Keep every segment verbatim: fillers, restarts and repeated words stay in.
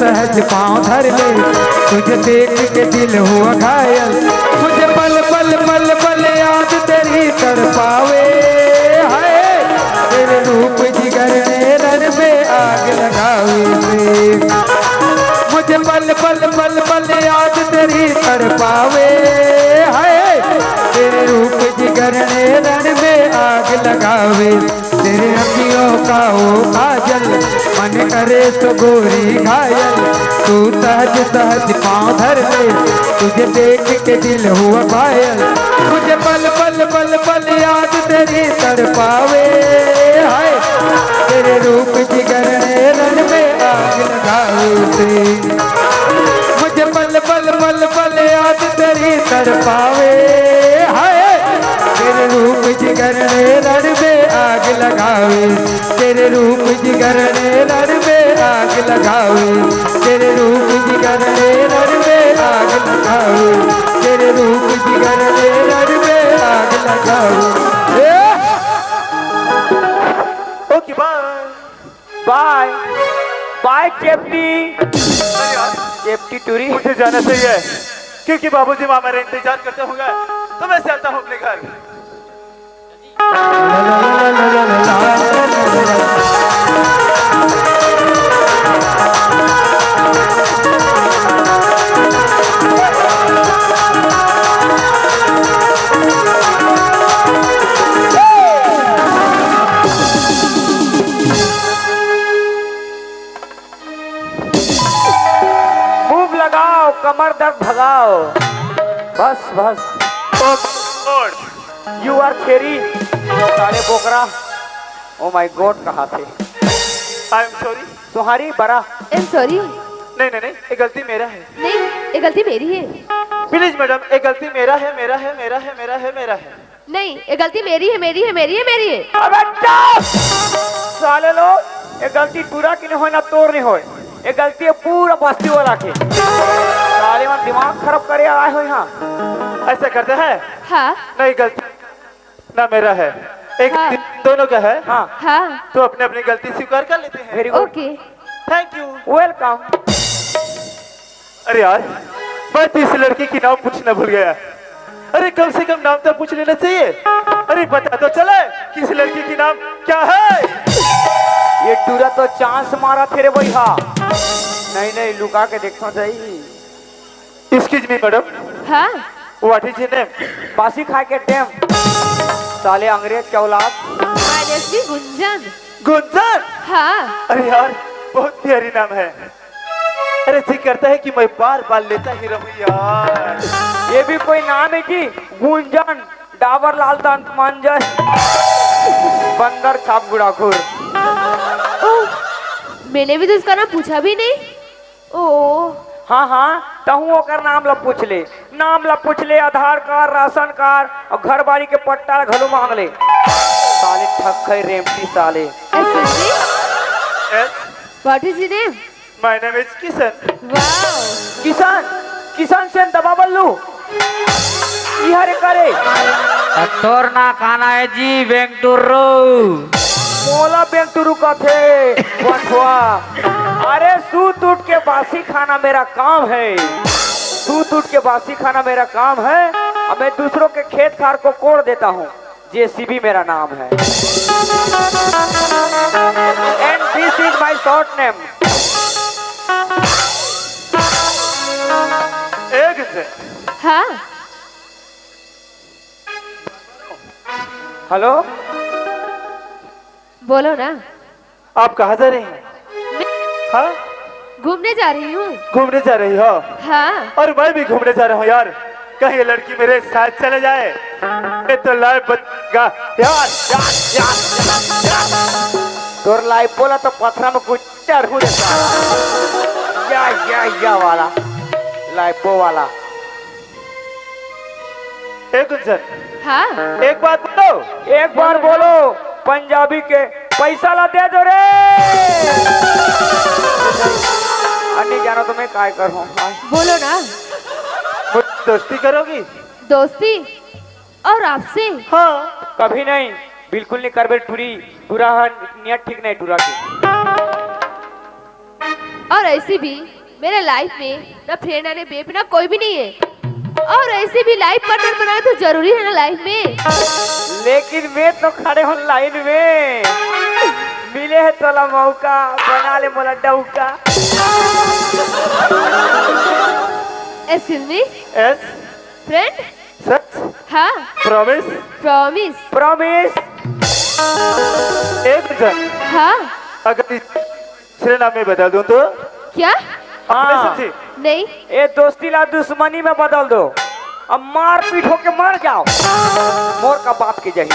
सहज पाँव धर ले, तुझे देख के दिल हुआ घायल। मुझे पल पल पल पल याद तेरी तड़पावे, हाय। तेरे रूप जिगर ने रण में आग लगावे से। मुझे पल पल पल पल याद तेरी तड़पावे, हाय। तेरे रूप जिगर ने रण में आग लगावे। तेरे अखियों का वो काजल, मन करे तो गोरी घायल। तू सहज सहज पाँव धर ले, तुझे देख के दिल हुआ घायल। मुझे पल पल पल पल याद तेरी तड़पावे, हाय। तेरे रूप जिगर ने रण में आग लगावे से। मुझे पल पल पल पल याद तेरी तड़पावे, हाय। तेरे रूप जिगर ने रण में आग लगावे। तेरे रूप जिगर ने रण में आग लगावे। तेरे रूप जिगर ने रण में आग लगावे। तेरे रूप जिगर ने रण में आग लगावे। ए! ओके, बाय। बाय। बाय, चेपटी। अरे यार, चेपटी टूरी। मुझे जाना सही है, क्योंकि बाबूजी वहाँ मेरा इंतजार करते होंगे, तो मैं चलता हूँ अपने घर। Move लगाओ, कमर दर्द भगाओ। बस, बस। Oh God। You are छेरी, साले बोकरा। Oh my God, कहा थे? I am sorry। सोहारी बरा। I am sorry। नहीं, नहीं, नहीं, ये गलती मेरा है। नहीं, ये गलती मेरी है। Please madam, ये गलती मेरा है, मेरा है, मेरा है, मेरा है, मेरा है। नहीं, ये गलती मेरी है, मेरी है, मेरी है, मेरी है। अबे चुप! साले लोग, ये गलती टूरा की नहीं होय, ना तोर नहीं होय। ये गलती है पूरा बस्ती वाला की। साले मन दिमाग खराब करे आए हो यहाँ। ऐसा करते हैं? हाँ। नहीं, गलती ना मेरा है, एक हाँ। दिन दोनों का है। हाँ। हाँ। तो अपने अपनी गलती स्वीकार कर लेते हैं। Very good। OK। Thank you। Welcome। अरे यार, मैं तो इस लड़की की नाम पूछना भूल गया। अरे, कम से कम नाम तो पूछ लेना चाहिए। अरे, पता तो चले कि इस लड़की की नाम क्या है। ये टूरा तो chance मारा थे रे भैया। नहीं, नहीं, लुका के देखना चाहिए। Excuse me madam। हाँ। What is your name? बासी खाए के टेम। साले अंग्रेज के औलाद। My name is गुंजन। गुंजन? हाँ। अरे यार, बहुत प्यारी नाम है। अरे, जी करता है कि मैं बार बार लेता ही रहूं यार। ये भी कोई नाम है कि गुंजन? डाबर लाल दंत मंजन, बंदर छाप गुड़ाखुर। ओह, मैंने भी तो इसका नाम पूछा भी नहीं। ओ। हाँ, हाँ, तहूँ ओकर नाम ला पूछ ले। नाम ला पूछ ले, आधार कार्ड, राशन कार्ड और घर बारी के पट्टा ला घलो मांग ले। साले ठग खै रेमटी साले। Excuse me? Yes। What is your name? My name is Kishan. Wow। Kishan, Kishan Sen दबा बल्लू। इहर करे। अ, तोर ना खाना है जी, बेंगटुर्रू। मोला बेंगटुर्रू कथे, बंठवा। अरे, सूत उठ के बासी खाना मेरा काम है। सूत उठ के बासी खाना मेरा काम है। अब मैं दूसरों के खेत खार को कोड़ देता हूँ। जेसीबी मेरा नाम है। And this is my short name। एक से। हाँ। हेलो। बोलो ना। आप कहाँ जा रही हैं? हाँ? घूमने जा रही हूँ। घूमने जा रही हो? हाँ। और मैं भी घूमने जा रहा हूँ यार। कहीं ये लड़की मेरे साथ चले जाए, ये तो लाइफ बचेगा। यार, यार, यार, यार। तोर लाइफ बोला तो पथरा में कुछ चढ़ू देता। या, या, या वाला। लाइफो वाला। ए गुंजन। हाँ। एक बात बोलो। एक बार बोलो, पंजाबी के पैसा ला दे दो रे। अन्नी जानो तो मैं काय कर हूँ। बोलो ना। मुझ दोस्ती करोगी? दोस्ती? और आपसे? हाँ। कभी नहीं, बिल्कुल नहीं करबे टूरी। टूरा हर नियत ठीक नहीं टूरा की। और ऐसी भी मेरे लाइफ में ना फ्रेंड आने बेब ना कोई भी नहीं है। और ऐसे भी लाइफ पार्टनर बनाना तो जरूरी है ना लाइफ में। लेकिन मैं तो खड़े हूँ लाइन में। मिले है तोला मौका, बना ले मोला डौका। Excuse me. यस। फ्रेंड। सच। हाँ। प्रॉमिस। प्रॉमिस। प्रॉमिस। एक जन। हाँ। अगर इस दूसरे नाम में बदल दूं तो? क्या? हाँ। नहीं समझी? नहीं। ए दोस्ती ला दुश्मनी में बदल दो, अब मारपीट होके मर जाओ। मोर का बाप की जही।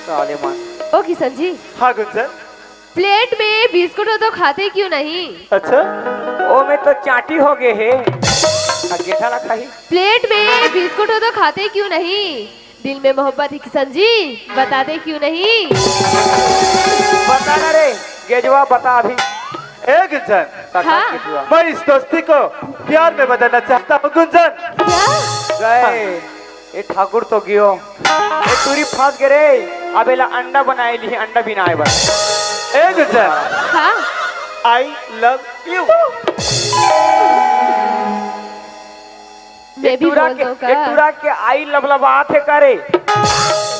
साले मान। ओ किशन जी। हाँ गुंजन। प्लेट में बिस्कुट हो तो खाते क्यों नहीं? अच्छा। ओ में तो चाटी हो गए है। ना गेठा ना खाही। प्लेट में बिस्कुट हो तो खाते क्यों नहीं? दिल में मोहब्बत है किशन जी, बताते क्यों नहीं? बता ना रे, गेजवा बता अभी। ए गुंजन। हाँ। मैं इस दोस्ती को प्यार में बदलना चाहता हूँ गुंजन। क्या? गए। ए ठाकुर तो गियो। ए टूरी फंस गे रे। अब एला अंडा बनाए ली, अंडा बिनाए बर। ए गुंजन। हाँ। I love you. मैं भी टूरा बोल के, दूं का? ए टूरा के आई लव लव आथे करे।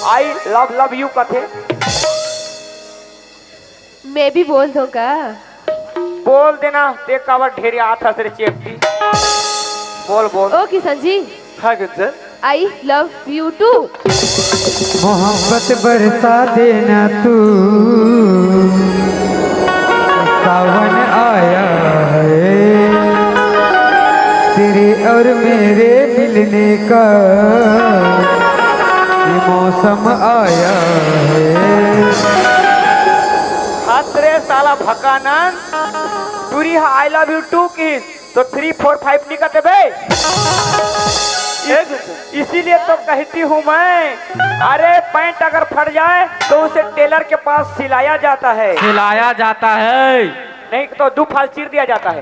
आई लव लव यू कथे। मैं भी बोल दूं का? बोल देना, ते काबर ढेरे आत हस रे चेपटी। बोल, बोल। ओ किशन जी। हाँ गुंजन। I love you to. मोहब्बत बरसा देना तू, सावन आया है, तेरे और मेरे मिलने का ये मौसम आया है। हत रे साला भकानंद, टूरी हा आई लव यू टू किस तो थ्री फोर फाइव नहीं कहते बे। इस, इसीलिए तो कहती हूँ मैं, अरे पैंट अगर फट जाए तो उसे टेलर के पास सिलाया जाता है। सिलाया जाता है। नहीं तो दो फाल चीर दिया जाता है।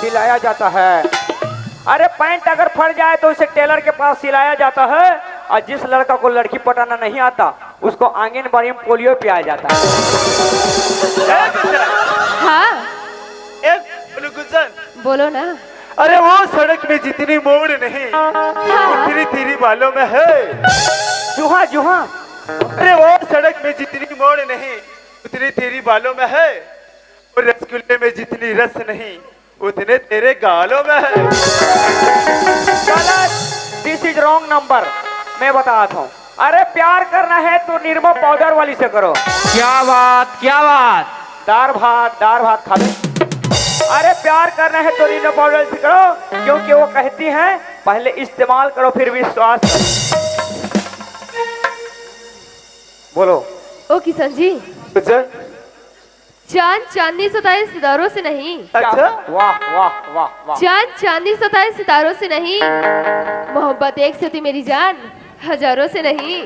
सिलाया जाता है। अरे पैंट अगर फट जाए तो उसे टेलर के पास सिलाया जाता है। और जिस लड़का को लड़की पटाना नहीं आता, उसको आंगनबाड़ी में पोलियो पियाया जाता है। हाँ। ए, बोलो गुंजन। बोलो ना। अरे वो सड़क में जितनी मोड़ नहीं, हाँ। उतनी तेरी बालों में है। जुहा, जुहा। अरे वो सड़क में जितनी मोड़ नहीं, उतनी तेरी बालों में है। वो रसगुल्ले में जितनी रस नहीं, उतने तेरे गालों में है। गलत। This is wrong number। मैं बताता हूँ। अरे प्यार करना है तो निरमा पाउडर वाली से करो। क्या बात, क्या बात। दार भात, दार भात खावे। अरे प्यार करना है तो निरमा पाउडर से करो, क्योंकि वो कहती है पहले इस्तेमाल करो फिर विश्वास करो। बोलो। ओ किशन जी। गुंजन। चांद चांदनी सताए सितारों से नहीं। अच्छा। वाह, वाह, वाह, वाह। चांद चांदनी सताए सितारों से नहीं, मोहब्बत एक से थी मेरी जान, हजारों से नहीं।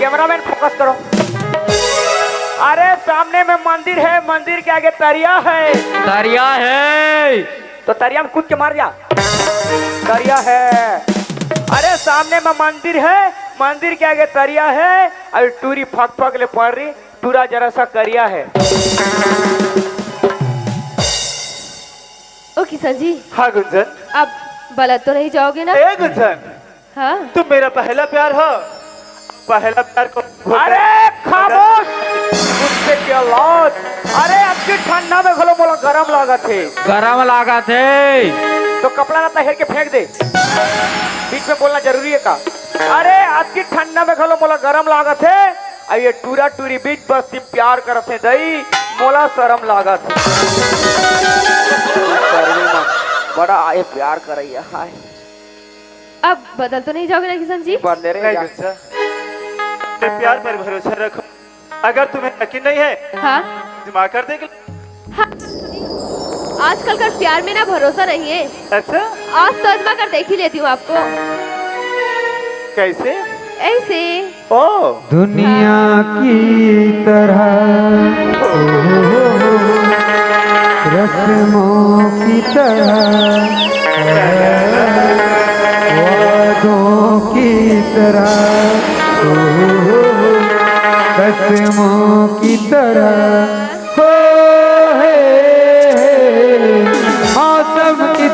कैमरामैन फोकस करो। अरे सामने में मंदिर है, मंदिर के आगे तरिया है। तरिया है। तो तरिया में कूद के मर जा। तरिया है। अरे सामने में मंदिर है, मंदिर के आगे तरिया है। अरे टूरी फक फक ले पड़ रही, टूरा जरा सा करिया है। ओ किशन जी। हाँ गुंजन। अब बलत तो नहीं जाओगे ना? ए गुंजन। हाँ। तुम मेरा पहला प्यार हो, पहला प्यार को। अरे खामोश, कुत्ते के औलाद। अरे अतकी ठंडा में घलो मोला गरम लागत हे। गरम लागत हे। तो कपड़ा लत्ता हेर के फेंक दे, बीच में बोलना जरूरी है का? अरे अतकी ठंडा में घलो मोला गरम लागत हे। अब ये टूरा टूरी बीच बस्ती प्यार करत हे दई, मोला शरम लागत हे। बड़ा आए प्यार करैया हाय। अब बदल तो नहीं जाओगे ना किशन जी? बदले रे नहीं जा। गुंजा, मैं प्यार पर भरोसा रखो। अगर तुम्हें यकीन नहीं है, हाँ। आजमा कर देख। हाँ। आजकल का प्यार में ना भरोसा नहीं है। अच्छा। आज तो आजमा कर देख ही लेती हूँ आपको। कैसे? ऐसे। ओ। दुनिया की तरह, ओ, रस्मों की तरह, वादों की तरह, ओ, कसमों की तरह।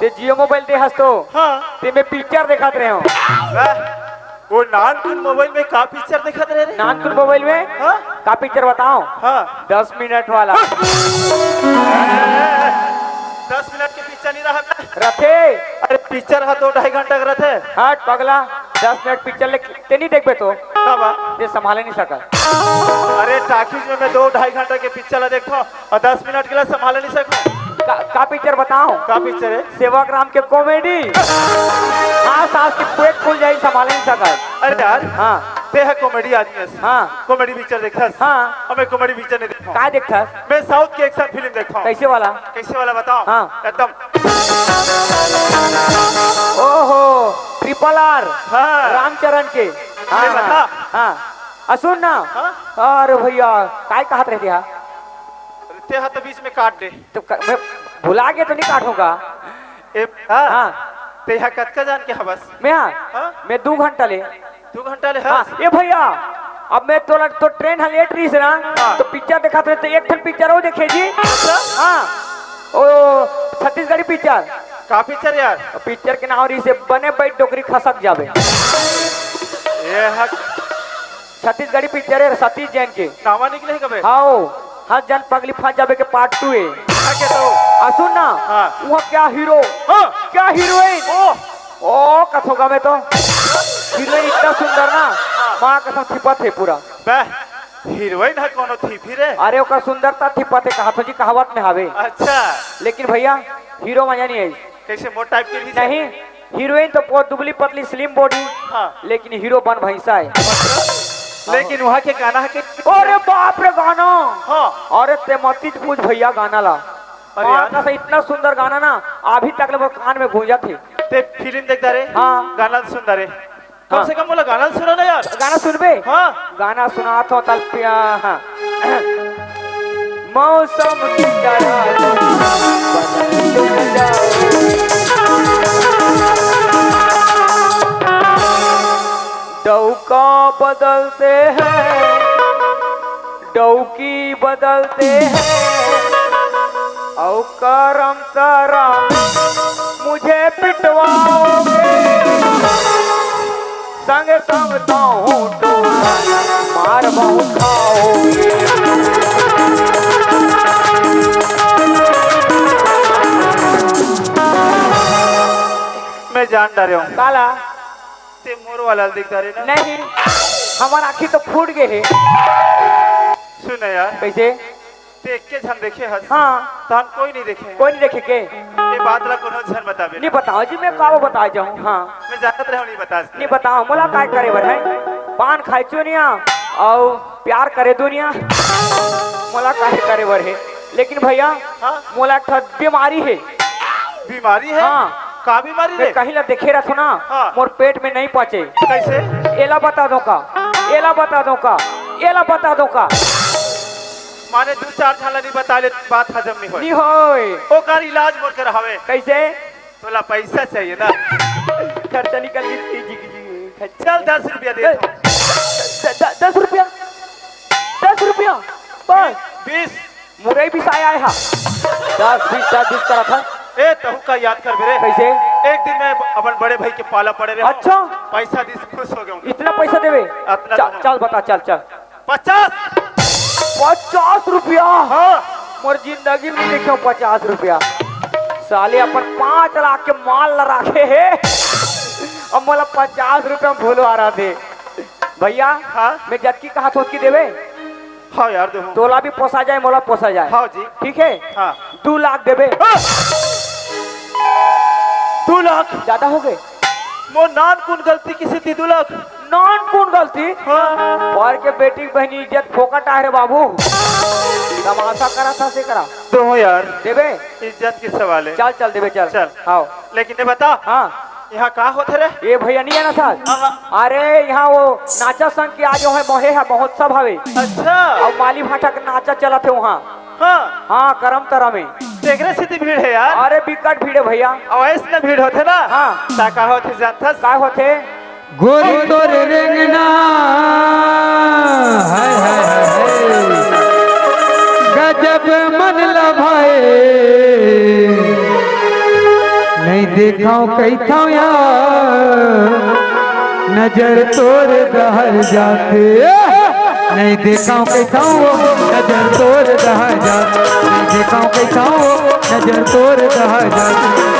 ते जियो मोबाइल दे हस तो। हाँ। ते मैं पिक्चर देखत रहे हूँ। वाह, वो नानकुन मोबाइल में का पिक्चर देखत रहे रे? नानकुन मोबाइल में? हाँ। का पिक्चर बताओ? हाँ। दस मिनट वाला। दस मिनट के पिक्चर नहीं रहा बे। रथे। अरे पिक्चर हा दो ढाई घंटा के रथे। हट पगला, दस मिनट पिक्चर ले ते नहीं देखबे तो। का बा? ये संभाले नहीं सकत। अरे टाकीज में मैं दो ढाई घंटा के पिक्चर ला देखता हूँ और दस मिनट के लिए संभाले नहीं सकता। का, का पिक्चर बताओ? का पिक्चर है? सेवक राम के कॉमेडी। हाँ सास की पेट फूल जाई, संभाले नहीं सकत। अरे यार। हाँ। ते है कॉमेडी आदमी है। हाँ। कॉमेडी पिक्चर देखस? हाँ। और मैं कॉमेडी पिक्चर नहीं देखता हूँ। का देखता? मैं साउथ के एक्शन फिल्म देखता हूँ। कैसे वाला? कैसे वाला बताओ? हाँ। एकदम। ओहो, ट्रिपल आर। हाँ। रामचरण के। हाँ, अरे बता। हाँ। आ, सुन ना। हाँ? अरे भैया, काय कहत रहे थे? अरे ते हा तो बीच में काट दे। तो क-, मैं भुला के तो नहीं काटूंगा। ए, हाँ। हाँ। ते हा कतका जान के हवस? मैं हाँ? हाँ? मैं दू घंटा ले। दू घंटा ले हाँ, हस? ए भैया, अब मैं तोला तो ट्रेन हा लेट रही से ना, हाँ। तो पिक्चर देखत रहे तो एक ठन पिक्चर हो देखे जी। अच्छा। हाँ। ओ छत्तीसगढ़ी पिक्चर। का पिक्चर यार? पिक्चर के नाम रही से बने बैठ डोकरी खसक जाबे। ये हक। छत्तीसगढ़ी पिक्चर है सतीश जैन के। नावा निकले कबे? हाओ, हर जन पगली फंस जाबे के पार्ट टू है। हाँ के तो? आ सुन ना, हाँ। वहाँ क्या हीरो, हाँ। क्या हीरोइन? ओह। ओ कथोगा मैं तो। हीरोइन इतना सुंदर ना, हाँ। माँ कसम थिपत है पूरा। बे, हीरोइन है कोनो थी फिर? अरे ओकर सुंदरता थिपत है, कहा तो जी कहावत में हावे। अच्छा। लेकिन भैया, हीरो मजा नहीं आई। कैसे मोट टाइप के रही से? नहीं, हीरोइन तो बहुत दुबली पतली स्लिम बॉडी, हाँ। लेकिन हीरो बन भैंसा है। लेकिन वहाँ के गाना है कि अरे बाप रे गाना। हाँ। अरे ते मत ही पूछ भैया गाना ला। अरे माँ यार। कसम इतना सुंदर गाना ना, अभी तक ले वो कान में गूंजत हे। ते फिल्म देखता रे? हाँ। गाना सुनता रे? कम हाँ। से कम बोला गाना सुना ना यार। गाना सुनबे? हाँ। गाना सुनात हो तल पिया, हाँ। मौसम की तरह तुम बदल तुम जाओ। डौका बदलते हैं, डौकी बदलते हैं, औ करम करम मुझे पिटवाओगे। संग संग ताहूँ टोला मार बहुत खाओगे। मैं जान डारे हूँ। काला। ते मोर वाला दिखता रे ना। नहीं, हमार आँखी तो फूट गए है। सुन यार। कैसे? ते एक के झन देखे हस। हाँ। तहन कोई नहीं देखे। कोई नहीं देखे के? ये बात ला कोनो झन बताबे नहीं ना। बताओ जी, मैं काबो बता जाऊँ। हाँ। मैं जानत रहे नहीं बता। नहीं बताओ, मोला काय करे बर है? पान खाए चुनिया और प्यार करे दुनिया। मोला काय करे बर है? लेकिन भैया, हाँ? मोला एक ठो बीमारी है। बीमारी है? हाँ। का बीमारी मैं रे? कहीं ला देखे रहथो ना, हाँ। मोर पेट में नहीं पचे। कैसे? एला बता दो का, एला बता दो का, एला बता दो का। माने दू चार झन ला नहीं बता ले, बात हजम नहीं होय। नहीं होय। ओकर इलाज मोर कर हवे। कैसे? तोला पैसा चाहिए ना? खर्चा निकल गई जी, जी, जी, खर्चा। चल, दस रुपया दे ए, दो। द-, द-, दस रुपया? दस रुपया? बस। बीस। मुरई भी साया है। दस, बीस, दस, बीस करा था। ए, तहू का याद कर मेरे। कैसे? एक दिन मैं अपन बड़े भाई के पाला पड़े रहे। अच्छा। पैसा दी से खुश हो गया हूँ। इतना पैसा देवे? इतना चल, दूंगा। चल बता, चल, चल। पचास। पचास रुपया? हाँ। मोर जिंदगी में नहीं देखे पचास रुपया। साले अपन पाँच लाख के माल ला राखे है, अब मोला पचास रुपया में भूलवा रहा थे। भैया, हाँ? मैं जतकी कहा थोतकी देवे। हाँ यार, देखो। तोला भी पोसा जाए, मोला पोसा जाए। हाँ जी। ठीक है? हाँ। दू लाख देबे। हाँ। दू लाख? ज्यादा हो गए। मोर नान कुन गलती किसे दी दू लाख? नान कुन गलती? हाँ। और के बेटी बहनी इज्जत फोकट आहे रे बाबू। तमाशा करा था से करा। दो यार। देबे? इज्जत की सवाल है। चल, चल देबे, चल। चल। आओ। लेकिन ये बता। हाँ। यहाँ का होथे रे? ए भैया, नहीं आना था। हाँ, हाँ। अरे, यहाँ वो नाचा संघ के आज वो है, मोहे है, महोत्सव हवे। अच्छा। और माली भाटा के नाचा चलत है वहाँ। हाँ। हाँ, करम तरम है। तेकरे सेती भीड़ है यार। अरे, बिकट भीड़ है भैया। और ऐसने भीड़ होथे ना। हाँ। ता का होथे जानथस? का होथे? गोरी तोर रेंगना, हाय, हाय, हाय, हाय। गजब मन लभाए। देखव कहिथव यार, नजर तोर डहर जाथे। नहीं देखव कहिथव, नजर तोर डहर जाथे। नहीं देखव कहिथव, नजर तोर डहर जाथे।